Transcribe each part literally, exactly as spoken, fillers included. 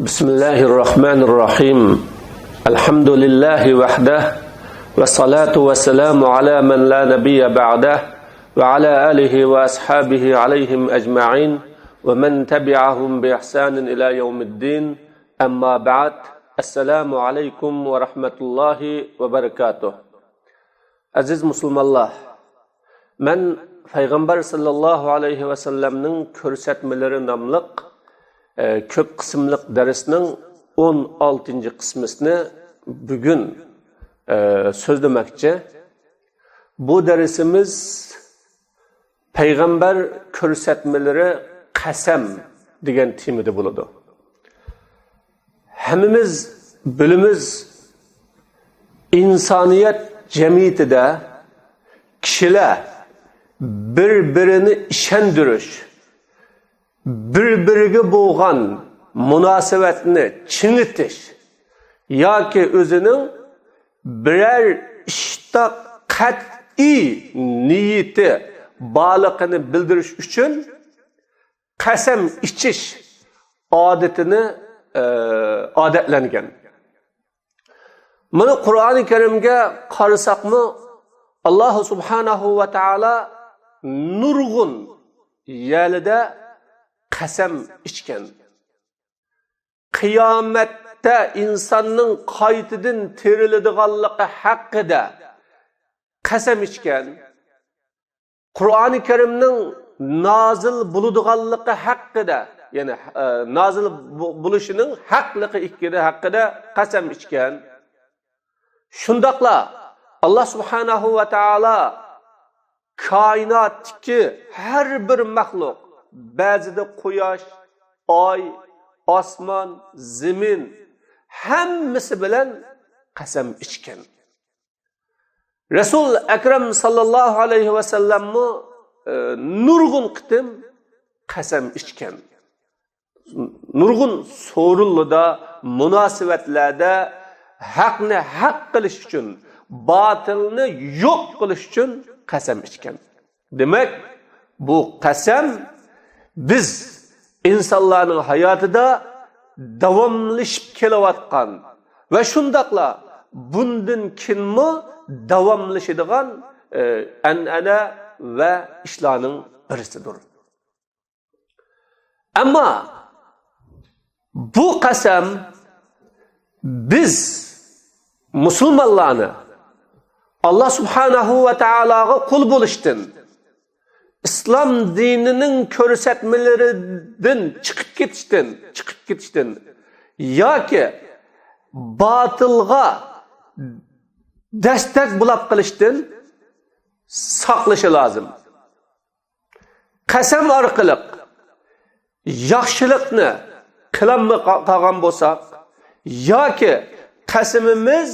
بسم الله الرحمن الرحيم. الحمد لله وحده، والصلاة والسلام على من لا نبي بعده، وعلى آله وأصحابه عليهم أجمعين، ومن تبعهم بإحسان إلى يوم الدين. أما بعد. السلام عليكم ورحمة الله وبركاته. ئەزىز مۇسۇلمانلار، مەن پەيغەمبەر ساللاللاھۇ ئەلەيھى ۋەسەللەمنىڭ كۆرسەتمىلىرى ناملىق، ئە، كۆپ قىسىملىق دەرسنىڭ ئون ئالتىنچى قىسمىسىنى بۈگۈن، ئە، سۆزلىمەكچى. بۇ دەرسىمىز پەيغەمبەر كۆرسەتمىلىرى قەسەم دېگەن تېمىدا بولىدۇ. ھەممىمىز بىلىمىز، ئىنسانىيەت جەمئىيىتىدە كىشىلەر بىر-بىرىنى ئىشەندۈرۈش، بىر-بىرىگە بولغان مۇناسىۋەتنى چىڭىتىش ياكى ئۆزىنىڭ بىرەر ئىشتا قەتئىي نىيىتى بارلىقىنى بىلدۈرۈش ئۈچۈن قەسەم ئىچىش ئادىتىنى، ئە، ئادەتلەنگەن. مانا قۇرئانى كەرىمگە قارىساقمۇ، ئاللاھ سۇبھانەھۇ ۋە تائالا نۇرغۇن يەرلىدە قەسەم ئىچكەن. قىيامەتتە ئىنساننىڭ قايتىدىن تىرىلىدىغانلىقى ھەققىدە قەسەم ئىچكەن. قۇرئانى كەرىمنىڭ نازىل بولىدىغانلىقى ھەققىدە، يەنى، ئە، نازىل بو-، بولۇشىنىڭ ھەقلىقى ئىكەنلىكى ھەققىدە قەسەم ئىچكەن. شۇنداقلا ئاللاھ سۇبھانەھۇ ۋە تائالا كائىناتتىكى ھەر بىر مەخلۇق، بەزىدە قۇياش، ئاي، ئاسمان، زېمىن، ھەممىسى بىلەن قەسەم ئىچكەن. رەسۇل ئەكرەم ساللاللاھۇ ئەلەيھى ۋەسەللەممۇ، ئە، نۇرغۇن قېتىم قەسەم ئىچكەن. نۇرغۇن سورۇنلىدا، مۇناسىۋەتلەردە ھەقنى ھەق قىلىش ئۈچۈن، باتىلنى يوق قىلىش ئۈچۈن قەسەم ئىچكەن. دېمەك، بۇ قەسەم بىز ئىنسانلارنىڭ ھاياتىدا داۋاملىشىپ كېلىۋاتقان ۋە شۇنداقلا بۇندىن كېيىنمۇ داۋاملىشىدىغان، ئە، ئەنئەنە ۋە ئىشلارنىڭ بىرسىدۇر. ئەمما بۇ قەسەم بىز مۇسۇلمانلارنى ئاللاھ سۇبھانەھۇ ۋە تائالاغا قۇل بولۇشتىن، ئىسلام دىنىنىڭ كۆرسەتمىلىرىدىن چىقىپ كېتىشتىن، چىقىپ كېتىشتىن ياكى باتىلغا دەستەك بولاپ قېلىشتىن ساقلىشى لازىم. قەسەم ئارقىلىق ياخشىلىقنى قىلالماي قا-، قالغان بولساق ياكى قەسىمىمىز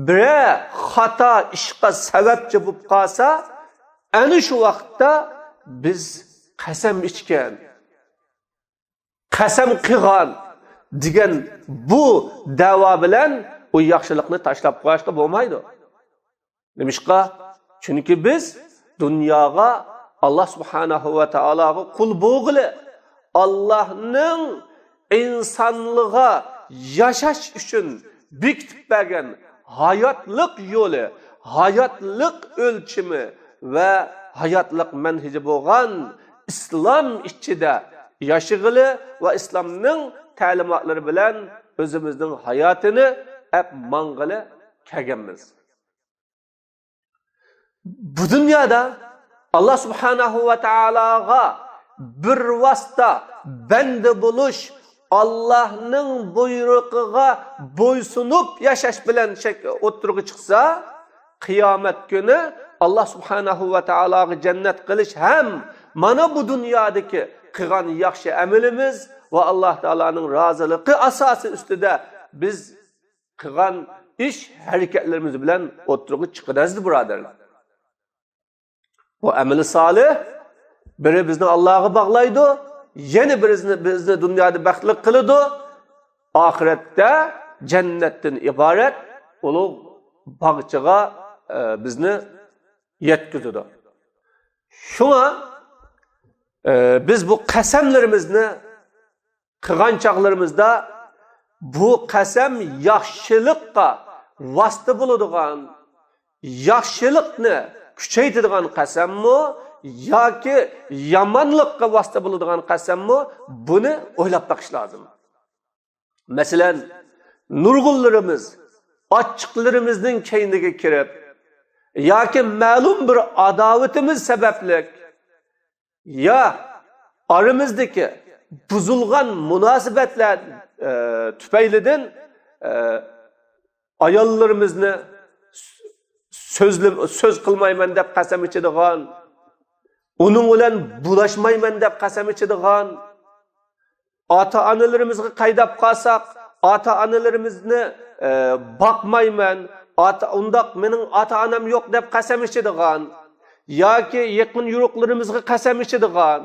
بىرەر خاتا ئىشقا سەۋەبچى بولۇپ قالسا، ئەنە شۇ ۋاقىتتا بىز قەسەم ئىچكەن، قەسەم قىلغان دېگەن بۇ دەۋا بىلەن ئۇ ياخشىلىقنى تاشلاپ قويۇشقا بولمايدۇ. نېمىشقا؟ چۈنكى بىز دۇنياغا ئاللاھ سۇبھانەھۇ ۋە تائالاغا قۇل بولغىلى، ئاللاھنىڭ ئىنسانلىققا ياشاش ئۈچۈن بېكىتىپ بەرگەن ھاياتلىق يولى، ھاياتلىق ئۆلچىمى ۋە ھاياتلىق مەنھىجى بولغان ئىسلام ئىچىدە ياشىغىلى ۋە ئىسلامنىڭ تەلىماتلىرى بىلەن ئۆزىمىزنىڭ ھاياتىنى ئەپ ماڭغىلى كەلگەنمىز. بۇ دۇنيادا ئاللاھ سۇبھانەھۇ ۋە تائالاغا بىر ۋاسىتە بەندە بولۇش، ئاللاھنىڭ بۇيرۇقىغا بويسۇنۇپ ياشاش بىلەن شەك-، ئوتتۇرىغا چىقسا، قىيامەت كۈنى ئاللاھ سۇبھانەھۇ ۋە تائالاغا جەننەت قىلىش ھەم مانا بۇ دۇنيادىكى قىلغان ياخشى ئەمىلىمىز ۋە ئاللاھ تائالانىڭ رازىلىقى ئاساسى ئۈستىدە بىز قىلغان ئىش ھەرىكەتلىرىمىز بىلەن ئوتتۇرىغا چىقىدۇ، ئەزىز بۇرادەرلەر. بۇ ئەمىلى سالىھ بىرى بىزنى ئاللاغا باغلايدۇ، يەنە بىرىسىنى بىزنى دۇنيادا بەختلىك قىلىدۇ، ئاخىرەتتە جەننەتتىن ئىبارەت ئۇلۇغ باغچىغا، ئە، بىزنى يەتكۈزىدۇ. شۇڭا، ئە، بىز بۇ قەسەملىرىمىزنى قىلغان چاغلىرىمىزدا بۇ قەسەم ياخشىلىققا ۋاسىتە بولىدىغان، ياخشىلىقنى كۈچەيتىدىغان قەسەممۇ ياكى يامانلىققا ۋاسىتە بولىدىغان قەسەممۇ، بۇنى ئويلاپ بېقىش لازىم. مەسىلەن، نۇرغۇنلىرىمىز ئاچچىقلىرىمىزنىڭ كەينىگە كىرىپ ياكى مەلۇم بىر ئاداۋىتىمىز سەۋەبلىك يا ئارىمىزدىكى بۇزۇلغان مۇناسىۋەتلەر، ئە، تۈپەيلىدىن، ئە، ئاياللىرىمىزنى سۆزلىم-، سۆز قىلمايمەن دەپ قەسەم ئىچىدىغان، ئۇنىڭ بىلەن بۇلاشمايمەن دەپ قەسەم ئىچىدىغان، ئاتا-ئانىلىرىمىزغا قايداپ قالساق، ئاتا-ئانىلىرىمىزنى، ئە، باقمايمەن، ئاتا-، ئۇنداق مېنىڭ ئاتا-ئانام يوق دەپ قەسەم ئىچىدىغان ياكى يېقىن يورۇقلىرىمىزغا قەسەم ئىچىدىغان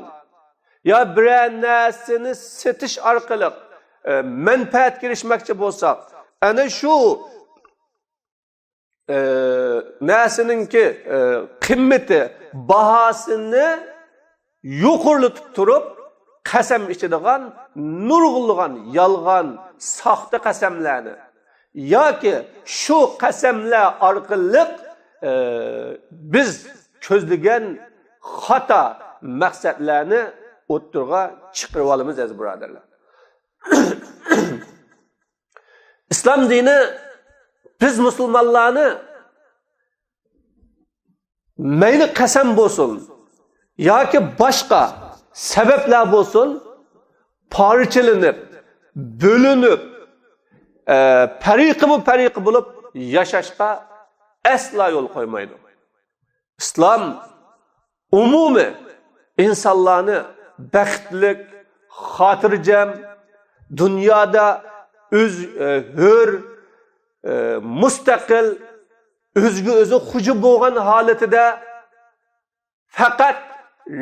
يا بىرەر نەرسىنى سېتىش ئارقىلىق، ئە، مەنپەئەتكە ئېرىشمەكچى بولساق، ئەنە شۇ ئە، نەرسىنىڭكى، ئە، قىممىتى، باھاسىنى يۇقىرىلىتىپ تۇرۇپ، قەسەم ئىچىدىغان نۇرغۇنلىغان يالغان، ساختا قەسەملەرنى ياكى شۇ قەسەملەر ئارقىلىق، ئە، بىز كۆزلىگەن خاتا مەقسەتلەرنى ئوتتۇرىغا چىقىرىۋالىمىز، ئەزىز بۇرادەرلەر. ئىسلام دىنى بىز مۇسۇلمانلارنى مەيلى قەسەم بولسۇن ياكى باشقا سەۋەبلەر بولسۇن، پارچىلىنىپ، بۆلۈنۈپ، ئە، پەرىقىمۇ پەرىقى بولۇپ ياشاشقا ئەسلا يول قويمايدۇ. ئىسلام ئومۇمىي ئىنسانلارنى بەختلىك، خاتىرجەم، دۇنيادا ئۆز، ئە، ھۆر، ئە، مۇستەقىل، ئۆزىگە ئۆزى خوجا بولغان ھالىتىدە، پەقەت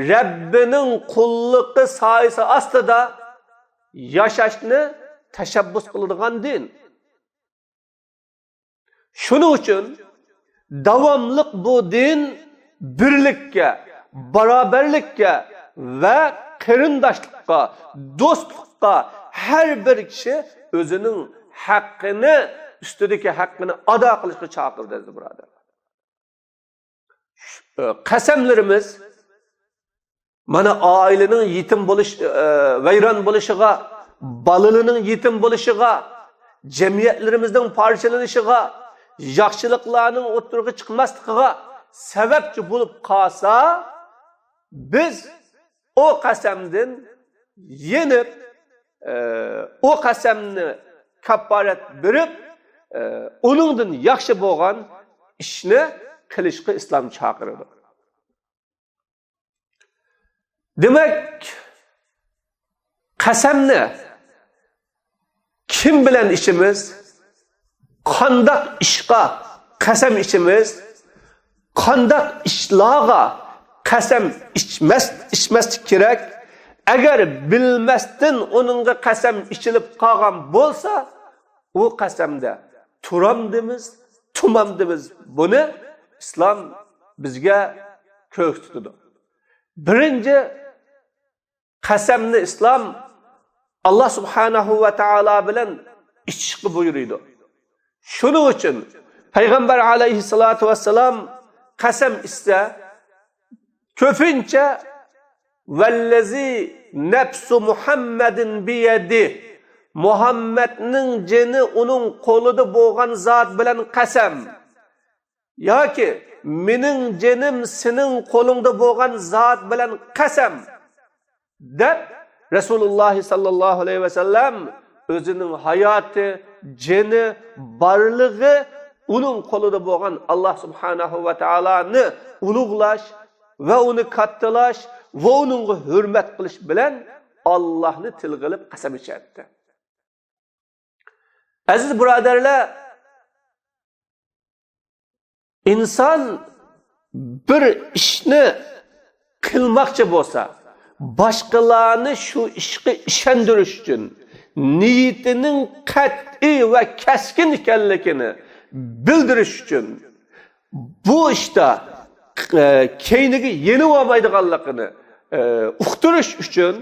رەببىنىڭ قۇللۇقى سايىسى ئاستىدا ياشاشنى تەشەببۇس قىلىدىغان دىن. شۇنىڭ ئۈچۈن داۋاملىق بۇ دىن بىرلىككە، باراۋەرلىككە ۋە قېرىنداشلىققا، دوستلۇققا، ھەر بىر كىشى ئۆزىنىڭ ھەققىنى، ئۈستىدىكى ھەققىنى ئادا قىلىشقا چاقىرىدۇ، ئەزىز بۇرادەر. قەسەملىرىمىز مانا ئائىلىنىڭ يېتىم بولۇش، ئە، ۋەيران بولۇشىغا، بالىلىرىنىڭ يېتىم بولۇشىغا، جەمئىيەتلىرىمىزنىڭ پارچىلىنىشىغا، ياخشىلىقلارنىڭ ئوتتۇرىغا چىقماسلىقىغا سەۋەبچى بولۇپ قالسا، بىز ئۇ قەسەمدىن يېنىپ، ئە، ئۇ قەسەمنى كاپپارەت بېرىپ، ئە، ئۇنىڭدىن ياخشى بولغان ئىشنى قىلىشقا ئىسلام چاقىرىدۇ. دېمەك، قەسەمنى كىم بىلەن ئىچىمىز؟ قانداق ئىشقا قەسەم ئىچىمىز؟ قانداق ئىشلارغا قەسەم ئىچمەس-، ئىچمەسلىك كېرەك؟ ئەگەر بىلمەستىن ئۇنىڭغا قەسەم ئىچىلىپ قالغان بولسا، ئۇ قەسەمدە تۇرامدىمىز، تۇمامدىمىز؟ بۇنى ئىسلام بىزگە كۆرسىتىدۇ. بىرىنچى، قەسەمنى ئىسلام ئاللا سۇبھانەھۇ ۋە تائالا بىلەن ئىچىشقا بۇيرۇيدۇ. شۇنىڭ ئۈچۈن پەيغەمبەر ئەلەيھىسسالاتۇ ۋەسسالام قەسەم ئىچسە، كۆپىنچە «ۋەللەزى نەپسۇ مۇھەممەدىن بىيەدىھ»، مۇھەممەدنىڭ جېنى ئۇنىڭ قولىدا بولغان زات بىلەن قەسەم، ياكى «مېنىڭ جېنىم سېنىڭ قولۇڭدا بولغان زات بىلەن قەسەم» دەپ، رەسۇلۇللاھ ساللاللاھۇ ئەلەيھى ۋەسەللەم ئۆزىنىڭ ھاياتى، جېنى، بارلىقى ئۇنىڭ قولىدا بولغان ئاللا سۇبھانەھۇ ۋە تائالانى ئۇلۇغلاش ۋە ئۇنى كاتتىلاش ۋە ئۇنىڭغا ھۆرمەت قىلىش بىلەن ئاللاھنى تىلغا ئېلىپ قەسەم ئىچەتتى. ئەزىز بۇرادەرلەر، ئىنسان بىر ئىشنى قىلماقچى بولسا، باشقىلارنى شۇ ئىشقا ئىشەندۈرۈش ئۈچۈن نىيىتىنىڭ قەتئىي ۋە كەسكىن ئىكەنلىكىنى بىلدۈرۈش ئۈچۈن، بۇ ئىشتا، ئە، كەينىگە يېنىۋالمايدىغانلىقىنى، ئە، ئۇقتۇرۇش ئۈچۈن،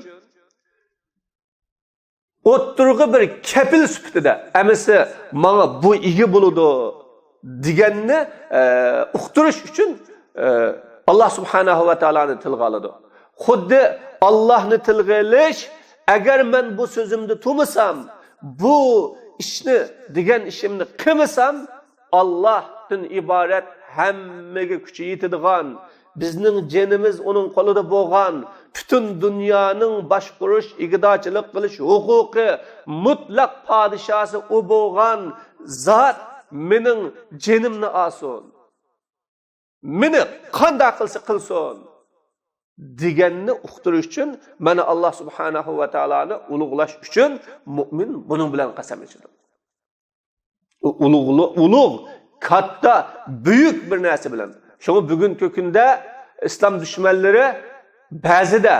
ئوتتۇرىغا بىر كەپىل سۈپىتىدە، ئەمىسە ماڭا بۇ ئىگە بولىدۇ دېگەننى، ئە، ئۇقتۇرۇش ئۈچۈن، ئە، ئاللا سۇبھانەھۇ ۋە تائالانى تىلغا ئالىدۇ. خۇددى ئاللانى تىلغا ئېلىش، ئەگەر مەن بۇ سۆزۈمدە تۇرمىسام، بۇ ئىشنى، دېگەن ئىشىمنى قىلمىسام، ئاللاھتىن ئىبارەت ھەممىگە كۈچى يېتىدىغان، بىزنىڭ جېنىمىز ئۇنىڭ قولىدا بولغان، پۈتۈن دۇنيانىڭ باشقۇرۇش، ئىگىدارچىلىق قىلىش ھوقۇقى، مۇتلەق پادىشاسى ئۇ بولغان زات مېنىڭ جېنىمنى ئالسۇن. مېنى قانداق قىلسا قىلسۇن دېگەننى ئۇقتۇرۇش ئۈچۈن، مانا، ئاللا سۇبھانەھۇ ۋە تائالانى ئۇلۇغلاش ئۈچۈن مۇئمىن بۇنىڭ بىلەن قەسەم ئىچىدۇ. ئۇ ئۇلۇغ، ئۇلۇغ، كاتتا، بۈيۈك بىر نەرسە بىلەن. شۇڭا بۈگۈنكى كۈندە ئىسلام دۈشمەنلىرى بەزىدە،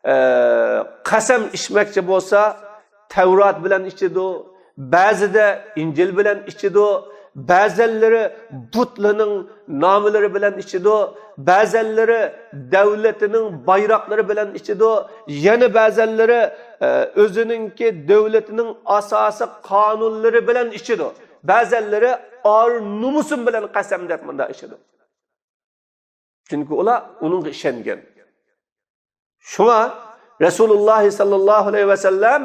ئە، قەسەم ئىچمەكچى بولسا، تەۋرات بىلەن ئىچىدۇ، بەزىدە ئىنجىل بىلەن ئىچىدۇ، بەزەنلىرى بۇتلىرىنىڭ ناملىرى بىلەن ئىچىدۇ، بەزەنلىرى دەۋلىتىنىڭ بايراقلىرى بىلەن ئىچىدۇ، يەنە بەزەنلىرى، ئە، ئۆزىنىڭكى دۆلىتىنىڭ ئاساسىي قانۇنلىرى بىلەن ئىچىدۇ، بەزەنلىرى ئار نومۇسۇم بىلەن قەسەم دەپ مۇنداق ئىچىدۇ. چۈنكى ئۇلار ئۇنىڭغا ئىشەنگەن. شۇڭا رەسۇلۇللاھ ساللاللاھۇ ئەلەيھى ۋەسەللەم،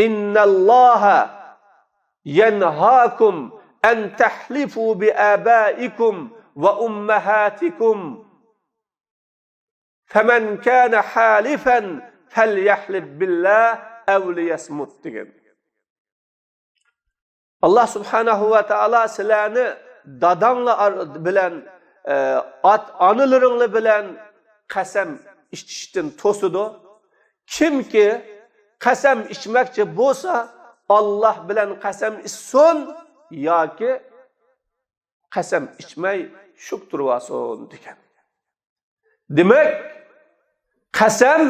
«إن الله ينهاكم أن تحلفوا بآبائكم وأمهاتكم، فمن كان حالفا فليحلف بالله أو ليصمت» دېگەن. ئاللا سۇبھانەھۇ ۋە تائالا سىلەرنى داداڭلار ئار-، بىلەن، ئە، ئات-ئانىلىرىڭلار بىلەن قەسەم ئىچىشتىن توسىدۇ. كىمكى قەسەم ئىچمەكچى بولسا، ئاللا بىلەن قەسەم ئىچسۇن ياكى قەسەم ئىچمەي شۈك تۇرۇۋالسۇن دېگەن. دېمەك، قەسەم،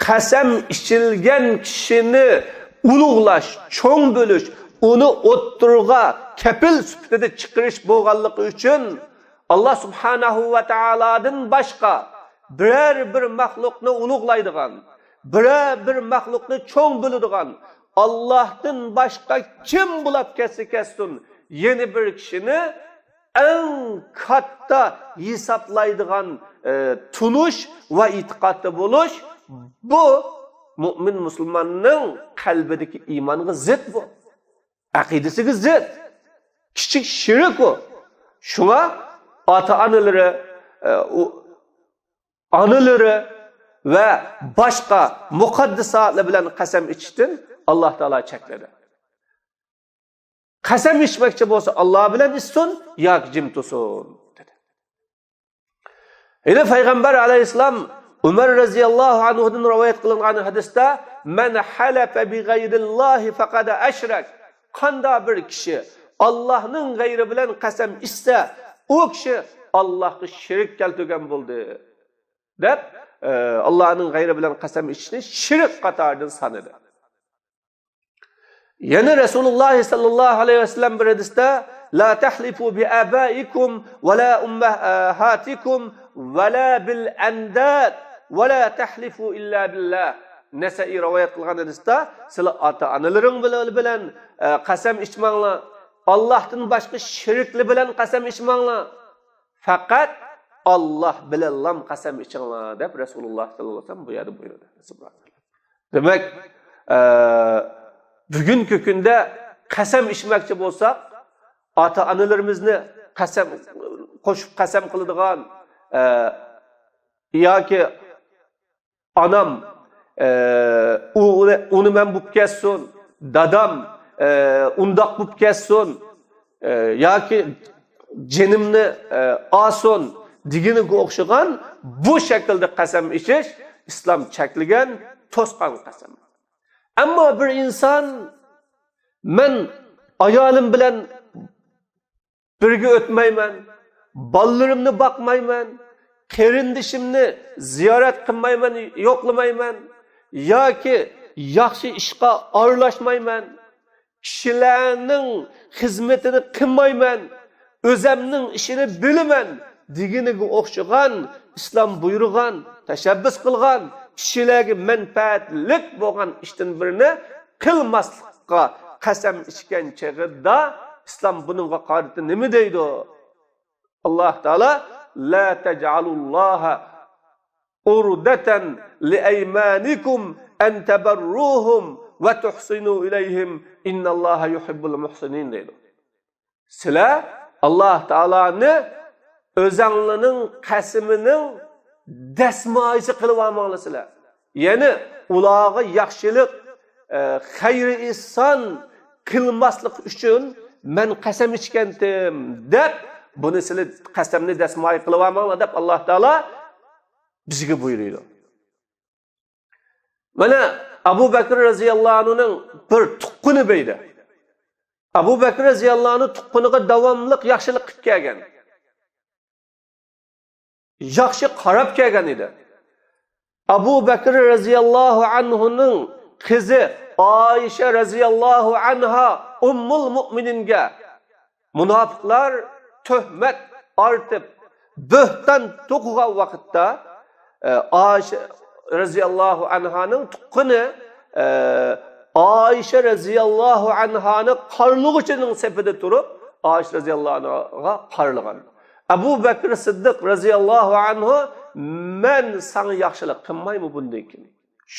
قەسەم ئىچىلگەن كىشىنى ئۇلۇغلاش، چوڭ بىلىش، ئۇنى ئوتتۇرىغا كەپىل سۈپىتىدە چىقىرىش بولغانلىقى ئۈچۈن، ئاللا سۇبھانەھۇ ۋە تائالادىن باشقا بىرەر بىر مەخلۇقنى ئۇلۇغلايدىغان، بىرەر بىر مەخلۇقنى چوڭ بىلىدىغان، ئاللاھتىن باشقا كىم بولاپ كەتسە كەتسۇن، يەنە بىر كىشىنى ئەڭ كاتتا ھېسابلايدىغان، ئە، تونۇش ۋە ئېتىقادتا بولۇش، بۇ مۇئمىن مۇسۇلماننىڭ قەلبىدىكى ئىمانغا زىت بۇ. ئەقىدىسىگە زىت. كىچىك شىرك ئۇ. شۇڭا ئاتا-ئانىلىرى، ئە، ئۇ، ئانىلىرى ۋە باشقا مۇقەددەس زاتلار بىلەن قەسەم ئىچىشتىن ئاللا تائالا چەكلىدى. قەسەم ئىچمەكچى بولسا، ئاللا بىلەن ئىچسۇن ياكى جىم تۇرسۇن، دېدى. يەنە پەيغەمبەر ئەلەيھىسسالام ئۆمەر رەزىياللاھۇ ئەنھۇدىن رىۋايەت قىلىنغان ھەدىستە، «من حلف بغير الله فقد أشرك». قانداق بىر كىشى ئاللاھنىڭ غەيرى بىلەن قەسەم ئىچسە، ئۇ كىشى ئاللاھقا شېرىك كەلتۈرگەن بولدى، دەپ، ئە، ئاللاھنىڭ غەيرى بىلەن قەسەم ئىچىشنى شىرك قاتارىدىن سانىدى. يەنە رەسۇلۇللاھ ساللاللاھۇ ئەلەيھى ۋەسەللەم بىر ھەدىستە، «لا تحلفوا بآبائكم ولا أمهاتكم ولا بالأنداد ولا تحلفوا إلا بالله». نەسەئىي رىۋايەت قىلغان ھەدىستە، سىلەر ئاتا-ئانىلىرىڭ بىلەن، بىلەن، ئە، قەسەم ئىچمەڭلار. ئاللاھتىن باشقا شېرىكلەر بىلەن قەسەم ئىچمەڭلار. پەقەت ئاللا بىلەنلا قەسەم ئىچىڭلار، دەپ رەسۇلۇللاھ ساللاللاھۇ ئەلەيھى ۋەسەللەم بۇ يەردە بۇيرۇدى. دېمەك، ئە، بۈگۈنكى كۈندە قەسەم ئىچمەكچى بولساق، ئاتا-ئانىلىرىمىزنى قەسەم، قوشۇپ قەسەم قىلىدىغان، ئە، ياكى ئانام، ئە، ئۇ، ئۇنى، ئۇنى مەن بوپ كەتسۇن، دادام، ئە، ئۇنداق بوپ كەتسۇن، ئە، ياكى جېنىمنى، ئە، ئالسۇن دېگىنىگە ئوخشىغان بۇ شەكىلدە قەسەم ئىچىش ئىسلام چەكلىگەن، توسقان قەسەم. ئەمما بىر ئىنسان، مەن ئايالىم بىلەن بىرگە ئۆتمەيمەن، بالىلىرىمنى باقمايمەن، قېرىندىشىمنى زىيارەت قىلمايمەن، يوقلىمايمەن ياكى ياخشى ئىشقا ئارىلاشمايمەن، كىشىلەرنىڭ خىزمىتىنى قىلمايمەن، ئۆزەمنىڭ ئىشىنى بىلىمەن دېگىنىگە ئوخشىغان ئىسلام بۇيرۇغان تەشەببۇس قىلغان، كىشىلەرگە مەنپەئەتلىك بولغان ئىشتىن بىرنى قىلماسلىققا قەسەم ئىچكەن چېغىدا ئىسلام بۇنىڭغا قارىتا نېمە دەيدۇ؟ ئاللاھ تائالا، لا تجعلوا الله عرضة لأيمانكم أن تبروهم وتحسنوا إليهم إن الله يحب المحسنين دەيدۇ. سىلەر ئاللاھ تائالانى ئۆزەڭلىنىڭ قەسىمىنىڭ دەسمايىسى قىلىۋالماڭلار سىلەر. يەنى ئۇلارغا ياخشىلىق، ئە، خەير ئېھسان قىلماسلىق ئۈچۈن مەن قەسەم ئىچكەنتىم دەپ، بۇنى سىلەر قەسەمنى دەسمايە قىلىۋالماڭلار دەپ ئاللاھ تائالا بىزگە بۇيرۇيدۇ. مانا ئەبۇ بەكرى رەزىياللاھۇ ئەنھۇنىڭ بىر تۇغقىنى بەيدە. ئەبۇ بەكرى رەزىياللاھۇ ئەنھۇ تۇغقىنىغا داۋاملىق ياخشىلىق قىلىپ كەلگەن. ياخشى قاراپ كەلگەن ئىدى. ئەبۇ بەكرى رەزىياللاھۇ ئەنھۇنىڭ قىزى ئائىشە رەزىياللاھۇ ئەنھا ئۇممۇل مۇئمىنىنگە مۇناپىقلار تۆھمەت ئارتىپ، بۆھتان توقۇغان ۋاقىتتا، ئە، ئائىشە رەزىياللاھۇ ئەنھانىڭ تۇغقىنى، ئە، ئائىشە رەزىياللاھۇ ئەنھانى قارلىغۇچىنىڭ سېپىدە تۇرۇپ، ئائىشە رەزىياللاھۇ ئەنھاغا قارلىغان. ئەبۇ بەكرى سىددىق رەزىياللاھۇ ئەنھۇ، مەن ساڭا ياخشىلىق قىلمايمۇ بۇندىن كېيىن؟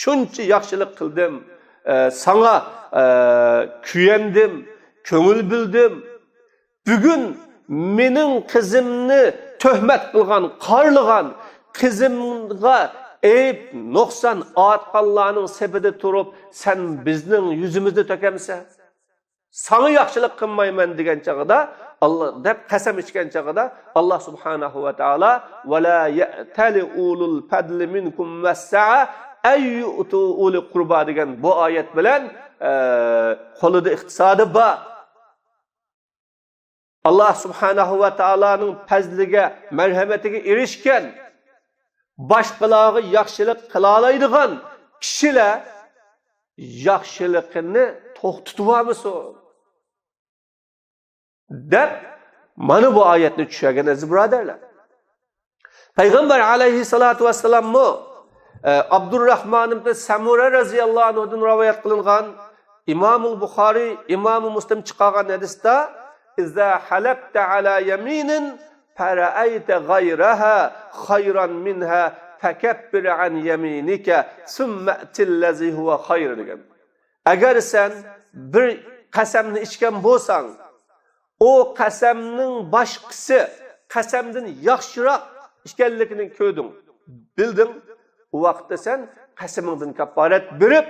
شۇنچە ياخشىلىق قىلدىم، ئە، ساڭا، ئە، كۆيەندىم، كۆڭۈل بۆلدۈم. بۈگۈن مېنىڭ قىزىمنى تۆھمەت قىلغان، قارلىغان، قىزىمغا ئەيىب، نۇقسان ئارتقانلارنىڭ سېپىدە تۇرۇپ، سەن بىزنىڭ يۈزىمىزنى تۆكەمسەن؟ ساڭا ياخشىلىق قىلمايمەن دېگەن چاغدا، ئاللا دەپ قەسەم ئىچكەن چاغدا، ئاللا سۇبھانەھۇ ۋە تائالا، ۋەلا يەئتەلى ئۇلۇل پەدلى مىنكۇم ۋەسسەئە ئەن يۇئتۇ ئۇلى قۇربا دېگەن بۇ ئايەت بىلەن، ئە، قولىدا ئىقتىسادى بار، ئاللا سۇبھانەھۇ ۋە تائالانىڭ پەزلىگە، مەرھەمىتىگە ئېرىشكەن، باشقىلارغا ياخشىلىق قىلالايدىغان كىشىلەر ياخشىلىقىنى توختىتىۋالمىسۇن دەپ، مانا بۇ ئايەتنى چۈشۈرگەن، ئەزىز بۇرادەرلەر. پەيغەمبەر ئەلەيھىسسالاتۇ ۋەسسالاممۇ، ئە، ئابدۇرراھمان ئىبن سەمۇرە رەزىياللاھۇ ئەنھۇدىن رىۋايەت قىلىنغان، ئىمامۇل بۇخارىي، ئىمامۇ مۇسلىم چىقارغان ھەدىستە، ئىزا ھەلەپتە ئەلا يەمىنىن فەرەئەيتە غەيرەھا خەيرەن مىنھا فەكەففىر ئەن يەمىنىكە سۇممە ئەتىللەزى ھۇۋە خەير دېگەن. ئەگەر سەن بىر قەسەمنى ئىچكەن بولساڭ، ئۇ قەسەمنىڭ باشقىسى قەسەمدىن ياخشىراق ئىكەنلىكىنى كۆردۈڭ، بىلدىڭ. ئۇ ۋاقىتتا سەن قەسىمىڭدىن كاپپارەت بېرىپ،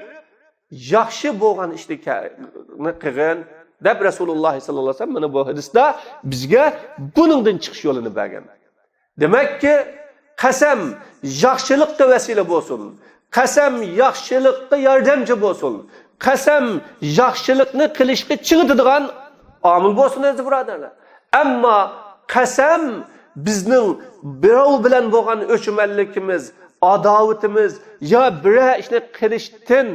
ياخشى بولغان ئىشنى كە-، نى قىلغىن، دەپ رەسۇلۇللاھ ساللاللاھۇ ئەلەيھى ۋەسەللەم مانا بۇ ھەدىستە بىزگە بۇنىڭدىن چىقىش يولىنى بەرگەن. دېمەككى، قەسەم ياخشىلىققا ۋەسىلە بولسۇن. قەسەم ياخشىلىققا ياردەمچى بولسۇن. قەسەم ياخشىلىقنى قىلىشقا چىڭىتىدىغان ئامىل بولسۇن، ئەزىز بۇرادەرلەر. ئەمما قەسەم بىزنىڭ بىراۋ بىلەن بولغان ئۆچمەنلىكىمىز، ئاداۋىتىمىز يا بىرەر ئىشنى قىلىشتىن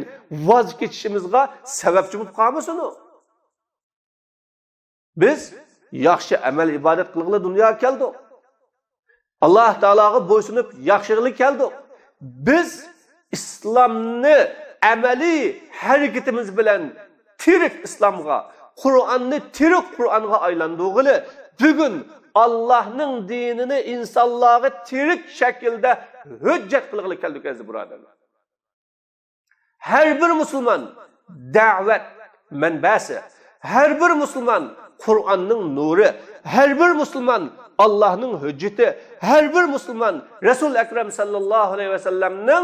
ۋاز كېچىشىمىزغا سەۋەبچى بولۇپ قالمىسۇن ئۇ. بىز ياخشى ئەمەل ئىبادەت قىلغىلى دۇنياغا كەلدۇق. ئاللاھ تائالاغا بويسۇنۇپ ياخشىغىلى كەلدۇق. بىز ئىسلامنى ئەمەلىي ھەرىكىتىمىز بىلەن تىرىك ئىسلامغا، قۇرئاننى تىرىك قۇرئانغا ئايلاندۇرغىلى، بۈگۈن ئاللاھنىڭ دىنىنى ئىنسانلارغا تىرىك شەكىلدە ھۆججەت قىلغىلى كەلدۇق، ئەزىز بۇرادەرلەر. ھەر بىر مۇسۇلمان دەۋەت مەنبەسى، ھەر بىر مۇسۇلمان قۇرئاننىڭ نۇرى، ھەر بىر مۇسۇلمان ئاللاھنىڭ ھۆججىتى، ھەر بىر مۇسۇلمان رەسۇل ئەكرەم ساللاللاھۇ ئەلەيھى ۋەسەللەمنىڭ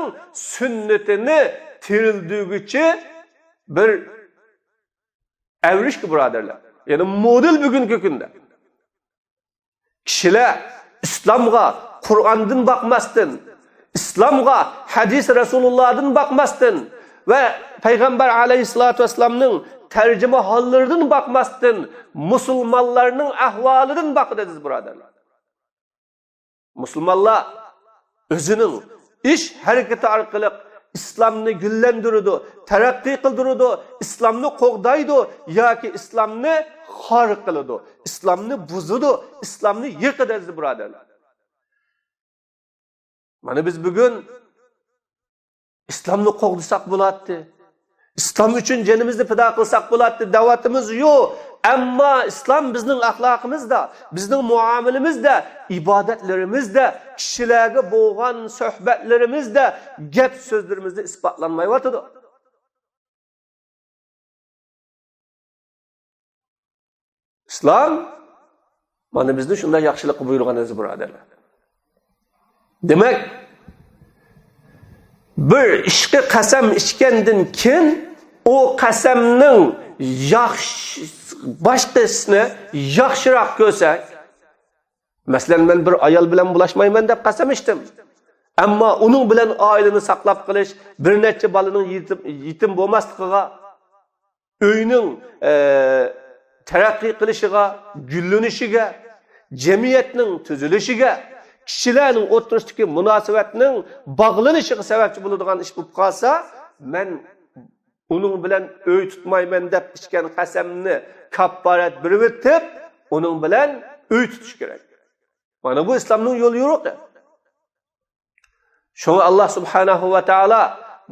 سۈننىتىنى تىرىلدۈرگۈچى بىر ئەۋرىشكە، بۇرادەرلەر. يەنى مودېل بۈگۈنكى كۈندە. كىشىلەر ئىسلامغا قۇرئاندىن باقماستىن، ئىسلامغا ھەدىس رەسۇلۇللادىن باقماستىن ۋە پەيغەمبەر ئەلەيھىسسالاتۇ ۋەسسالامنىڭ تەرجىمىھاللىرىدىن باقماستىن، مۇسۇلمانلارنىڭ ئەھۋالىدىن باقىدۇ، ئەزىز بۇرادەرلەر. مۇسۇلمانلار ئۆزىنىڭ ئىش ھەرىكىتى ئارقىلىق ئىسلامنى گۈللەندۈرىدۇ، تەرەققىي قىلدۇرىدۇ، ئىسلامنى قوغدايدۇ ياكى ئىسلامنى خار قىلىدۇ، ئىسلامنى بۇزىدۇ، ئىسلامنى يىقىدۇ، ئەزىز بۇرادەرلەر. مانا بىز بۈگۈن ئىسلامنى قوغدىساق بولاتتى. ئىسلام ئۈچۈن جېنىمىزنى پىدا قىلساق بولاتتى دەۋاتىمىز-يۇ. ئەمما ئىسلام بىزنىڭ ئەخلاقىمىزدا، بىزنىڭ مۇئامىلىمىزدە، ئىبادەتلىرىمىزدە، كىشىلەرگە بولغان سۆھبەتلىرىمىزدە، گەپ سۆزلىرىمىزدە ئىسپاتلانمايۋاتىدۇ. ئىسلام مانا بىزنى شۇنداق ياخشىلىققا بۇيرۇغان ئەزىز بۇرادەرلەر. دېمەك، بىر ئىشقا قەسەم ئىچكەندىن كېيىن ئۇ قەسەمنىڭ ياخشى، باشقىسىنى ياخشىراق كۆرسەك، مەسىلەن، مەن بىر ئايال بىلەن بولاشمايمەن دەپ قەسەم ئىچتىم. ئەمما ئۇنىڭ بىلەن ئائىلىنى ساقلاپ قېلىش، بىر نەچچە بالىنىڭ يېتىم، يېتىم بولماسلىقىغا، ئۆينىڭ، ئە، تەرەققىي قىلىشىغا، گۈللىنىشىگە، جەمئىيەتنىڭ تۈزۈلۈشىگە، كىشىلەرنىڭ ئوتتۇرىسىدىكى مۇناسىۋەتنىڭ باغلىنىشىغا سەۋەبچى بولىدىغان ئىش بولۇپ قالسا، مەن ئۇنىڭ بىلەن ئۆي تۇتمايمەن دەپ ئىچكەن قەسەمنى كاپپارەت بېرىۋېتىپ، ئۇنىڭ بىلەن ئۆي تۇتۇش كېرەك. مانا بۇ ئىسلامنىڭ يول يورۇقى. شۇڭا ئاللا سۇبھانەھۇ ۋە تائالا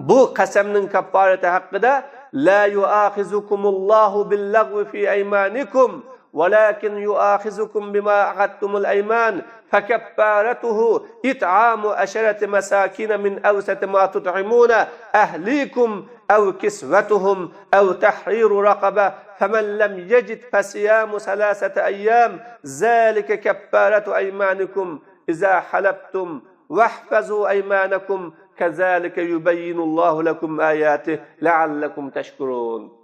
بۇ قەسەمنىڭ كاپپارىتى ھەققىدە، لا يؤاخذكم الله باللغو في أيمانكم ولكن يؤاخذكم بما عقدتم الأيمان فكفارته إطعام عشرة مساكين من أوسط ما تطعمون أهليكم أو كسوتهم أو تحرير رقبة فمن لم يجد فصيام ثلاثة أيام ذلك كفارة أيمانكم إذا حلفتم واحفظوا أيمانكم كذلك يبين الله لكم آياته لعلكم تشكرون.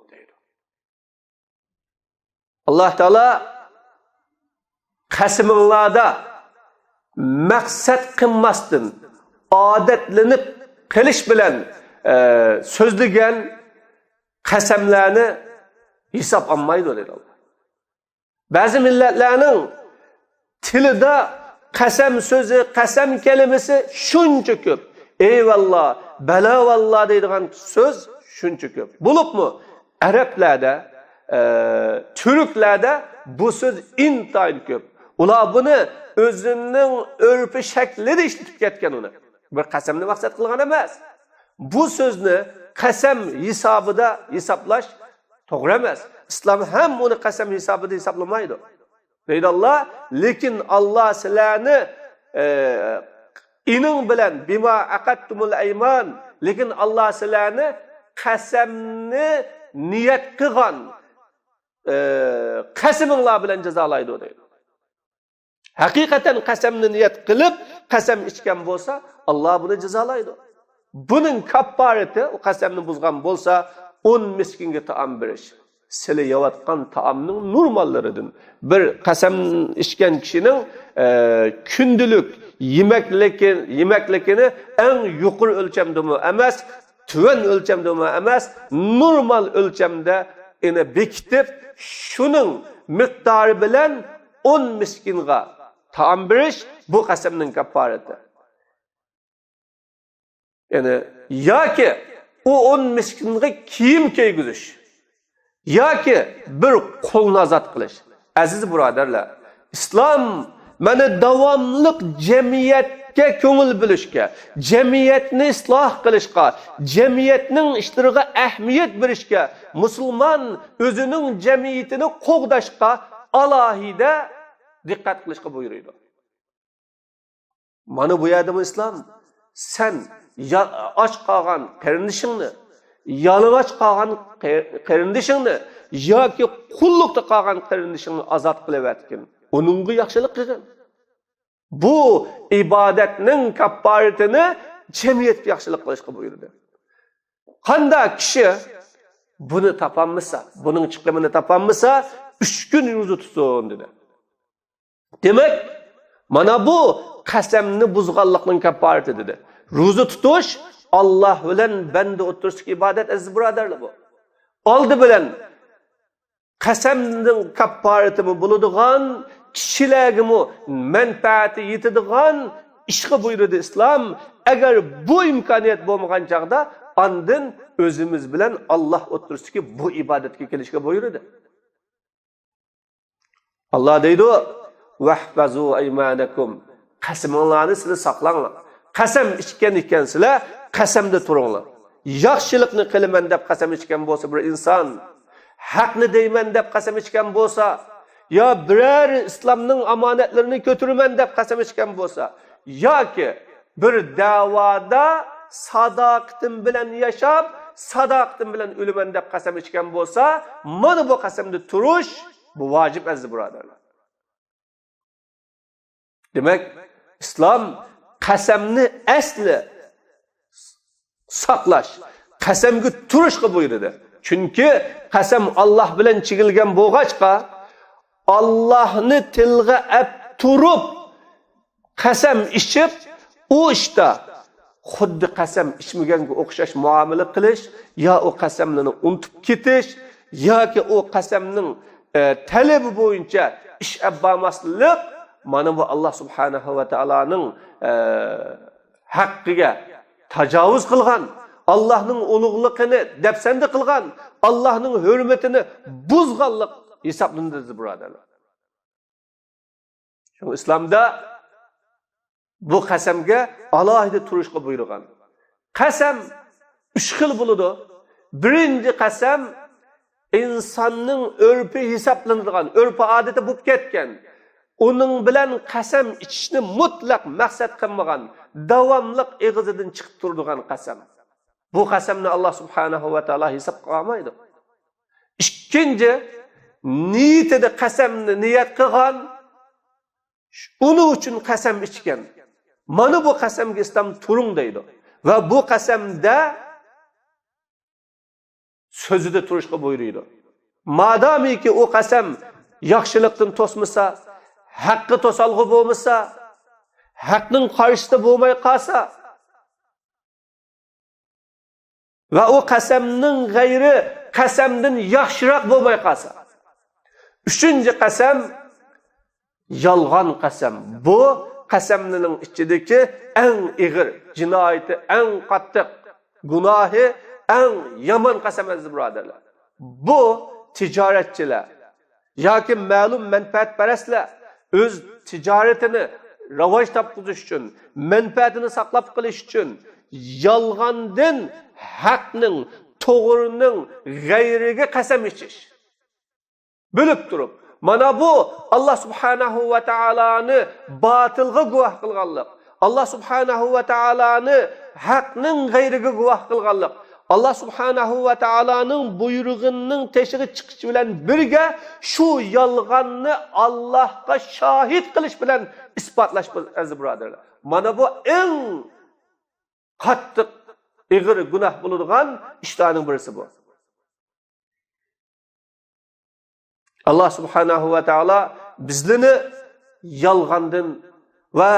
ئاللا تائالا قەسىمىڭلاردا مەقسەت قىلماستىن، ئادەتلىنىپ قېلىش بىلەن، ئە، سۆزلىگەن قەسەملەرنى ھېساب ئالمايدۇ، دەيدۇ ئاللا. بەزى مىللەتلەرنىڭ تىلىدا قەسەم سۆزى، قەسەم كەلىمىسى شۇنچە كۆپ. ئەيۋاللا، بەلاۋاللا دەيدىغان سۆز شۇنچە كۆپ. بولۇپمۇ ئەرەبلەردە، ئە، تۈركلەردە بۇ سۆز ئىنتايىن كۆپ. ئۇلار بۇنى ئۆزىنىڭ ئۆرپى شەكلىدە ئىشلىتىپ كەتكەن ئۇنى. بىر قەسەمنى مەقسەت قىلغان ئەمەس. بۇ سۆزنى قەسەم ھېسابىدا ھېسابلاش توغرا ئەمەس. ئىسلام ھەم ئۇنى قەسەم ھېسابىدا ھېسابلىمايدۇ. دەيدۇ ئاللا، لېكىن ئاللا سىلەرنى، ئە، ئىنىڭ بىلەن، بىما ئەقەتتۇمۇل ئەيمان، لېكىن ئاللا سىلەرنى قەسەمنى نىيەت قىلغان، ئە، قەسىمىڭلار بىلەن جازالايدۇ، دەيدۇ. ھەقىقەتەن قەسەمنى نىيەت قىلىپ، قەسەم ئىچكەن بولسا، ئاللا بۇنى جازالايدۇ. بۇنىڭ كاپپارىتى، ئۇ قەسەمنى بۇزغان بولسا، ئون مىسكىنگە تائام بېرىش. سىلى يەۋاتقان تائامنىڭ نورماللىرىدىن. بىر قەسەم ئىچكەن كىشىنىڭ، ئە، كۈندىلىك يېمەكلىكى، يېمەكلىكىنى ئەڭ يۇقىرى ئۆلچەمدىمۇ ئەمەس، تۆۋەن ئۆلچەمدىمۇ ئەمەس، نورمال ئۆلچەمدە ئېنى بېكىتىپ، شۇنىڭ مىقدارى بىلەن ئون مىسكىنغا تائام بېرىش، بۇ قەسەمنىڭ كاپپارىتى. يەنى ياكى ئۇ ئون مىسكىنغا كىيىم كىيگۈزۈش، ياكى بىر قۇلنى ئازاد قىلىش. ئەزىز بۇرادەرلەر، ئىسلام مانا داۋاملىق جەمئىيەتكە كۆڭۈل بۆلۈشكە، جەمئىيەتنى ئىسلاھ قىلىشقا، جەمئىيەتنىڭ ئىشلىرىغا ئەھمىيەت بېرىشكە، مۇسۇلمان ئۆزىنىڭ جەمئىيىتىنى قوغداشقا ئالاھىدە دىققەت قىلىشقا بۇيرۇيدۇ. مانا بۇ يەردىمۇ ئىسلام، سەن يا-، ئاچ قالغان قېرىندىشىڭنى، يالىڭاچ قالغان قېر-، قېرىندىشىڭنى ياكى قۇللۇقتا قالغان قېرىندىشىڭنى ئازاد قىلىۋەتكىن. ئۇنىڭغا ياخشىلىق قىلغىن. بۇ ئىبادەتنىڭ كاپپارىتىنى جەمئىيەتكە ياخشىلىق قىلىشقا بۇيرۇدى. قانداق كىشى بۇنى تاپالمىسا، بۇنىڭ چىقىمىنى تاپالمىسا، ئۈچ كۈن روزا تۇتسۇن، دېدى. دېمەك، مانا بۇ قەسەمنى بۇزغانلىقنىڭ كاپپارىتى دېدى. روزا تۇتۇش ئاللا بىلەن بەندە ئوتتۇرىسىدىكى ئىبادەت، ئەزىز بۇرادەرلەر، بۇ. ئالدى بىلەن قەسەمنىڭ كاپپارىتىمۇ بولىدىغان، كىشىلەرگىمۇ مەنپەئەتى يېتىدىغان ئىشقا بۇيرۇدى ئىسلام. ئەگەر بۇ ئىمكانىيەت بولمىغان چاغدا، ئاندىن ئۆزىمىز بىلەن ئاللا ئوتتۇرىسىدىكى بۇ ئىبادەتكە كېلىشكە بۇيرۇدى. ئاللا دەيدۇ، «ۋەھفەزۇ ئەيمانەكۇم.» قەسىمىڭلارنى سىلەر ساقلاڭلار. قەسەم ئىچكەن ئىكەنسىلەر، قەسەمدە تۇرۇڭلار. ياخشىلىقنى قىلىمەن دەپ قەسەم ئىچكەن بولسا بىر ئىنسان، ھەقنى دەيمەن دەپ قەسەم ئىچكەن بولسا، يا بىرەر ئىسلامنىڭ ئامانەتلىرىنى كۆتۈرىمەن دەپ قەسەم ئىچكەن بولسا، ياكى بىر دەۋادا ساداقىتىم بىلەن ياشاپ، ساداقىتىم بىلەن ئۆلىمەن دەپ قەسەم ئىچكەن بولسا، مانا بۇ قەسەمدە تۇرۇش، بۇ ۋاجىپ ئەزىز بۇرادەرلەر. دېمەك، ئىسلام قەسەمنى ئەسلى ساقلاش، قەسەمگە تۇرۇشقا بۇيرۇدى. چۈنكى قەسەم ئاللاھ بىلەن چىگىلگەن بولغاچقا، ئاللاھنى تىلغا ئەپ تۇرۇپ، قەسەم ئىچىپ، ئۇ ئىشتا خۇددى قەسەم ئىچمىگەنگە ئوخشاش مۇئامىلە قىلىش، يا ئۇ قەسەمنى ئۇنتۇپ كېتىش، ياكى ئۇ قەسەمنىڭ، ئە، تەلىپى بويىچە ئىش ئەپ بارماسلىق، مانا بۇ ئاللاھ سۇبھانەھۇ ۋە تائالانىڭ، ئە، ھەققىگە تاجاۋۇز قىلغان، ئاللاھنىڭ ئۇلۇغلۇقىنى دەپسەندە قىلغان، ئاللاھنىڭ ھۆرمىتىنى بۇزغانلىق ھېسابلىنىدۇ، ئەزىز بۇرادەرلەر. شۇڭا ئىسلامدا بۇ قەسەمگە ئالاھىدە تۇرۇشقا بۇيرۇغان. قەسەم ئۈچ خىل بولىدۇ. بىرىنچى قەسەم ئىنساننىڭ ئۆرپى ھېسابلىنىدىغان، ئۆرپ-ئادىتى بولۇپ كەتكەن، ئۇنىڭ بىلەن قەسەم ئىچىشنى مۇتلەق مەقسەت قىلمىغان، داۋاملىق ئېغىزىدىن چىقىپ تۇرىدىغان قەسەم. بۇ قەسەمنى ئاللاھ سۇبھانەھۇ ۋە تائالا ھېسابقا ئالمايدۇ. ئىككىنچى، نىيىتىدە قەسەمنى نىيەت قىلغان، ئۇنىڭ ئۈچۈن قەسەم ئىچكەن. مانا بۇ قەسەمگە ئىسلام تۇرۇڭ دەيدۇ. ۋە بۇ قەسەمدە سۆزىدە تۇرۇشقا بۇيرۇيدۇ. مادامىكى ئۇ قەسەم ياخشىلىقتىن توسمىسا، ھەققە توسالغۇ بولمىسا، ھەقنىڭ قارشىسىدا بولماي قالسا، ۋە ئۇ قەسەمنىڭ غەيرى قەسەمدىن ياخشىراق بولماي قالسا. ئۈچىنچى قەسەم، يالغان قەسەم. بۇ قەسەملەرنىڭ ئىچىدىكى ئەڭ ئېغىر، جىنايىتى ئەڭ قاتتىق، گۇناھى ئەڭ يامان قەسەم، ئەزىز بۇرادەرلەر. بۇ تىجارەتچىلەر، ياكى مەلۇم مەنپەئەتپەرەسلەر ئۆز تىجارىتىنى راۋاج تاپقۇزۇش ئۈچۈن، مەنپەئەتىنى ساقلاپ قېلىش ئۈچۈن يالغاندىن ھەقنىڭ، توغرىنىڭ غەيرىگە قەسەم ئىچىش. بىلىپ تۇرۇپ، مانا بۇ ئاللاھ سۇبھانەھۇ ۋە تائالانى باتىلغا گۇۋاھ قىلغانلىق، ئاللاھ سۇبھانەھۇ ۋە تائالانى ھەقنىڭ غەيرىگە گۇۋاھ قىلغانلىق، ئاللاھ سۇبھانەھۇ ۋە تائالانىڭ بۇيرۇغىنىڭ تېشىغا چىقىش بىلەن بىرگە، شۇ يالغاننى ئاللاھقا شاھىت قىلىش بىلەن ئىسپاتلاش، ئەزىز بۇرادەرلەر. مانا بۇ ئەڭ قاتتىق، ئېغىر گۇناھ بولىدىغان ئىشلارنىڭ بىرسى بۇ. ئاللاھ سۇبھانەھۇ ۋە تائالا بىزلىنى يالغاندىن ۋە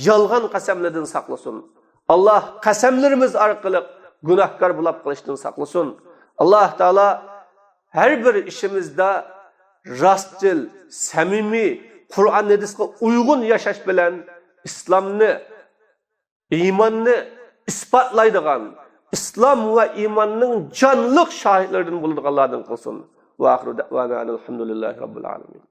يالغان قەسەملەردىن ساقلىسۇن. ئاللاھ قەسەملىرىمىز ئارقىلىق گۇناھكار بولاپ قېلىشتىن ساقلىسۇن. ئاللاھ تائالا ھەر بىر ئىشىمىزدا راستچىل، سەمىمىي، قۇرئان ھەدىسقا ئۇيغۇن ياشاش بىلەن ئىسلامنى، ئىماننى ئىسپاتلايدىغان، ئىسلام ۋە ئىماننىڭ جانلىق شاھىتلىرىدىن بولىدىغانلاردىن قىلسۇن. ۋە ئاخىرۇ دەئۋانا ئەنىل ھەمدۇلىللاھى رەببىل ئالەمىن.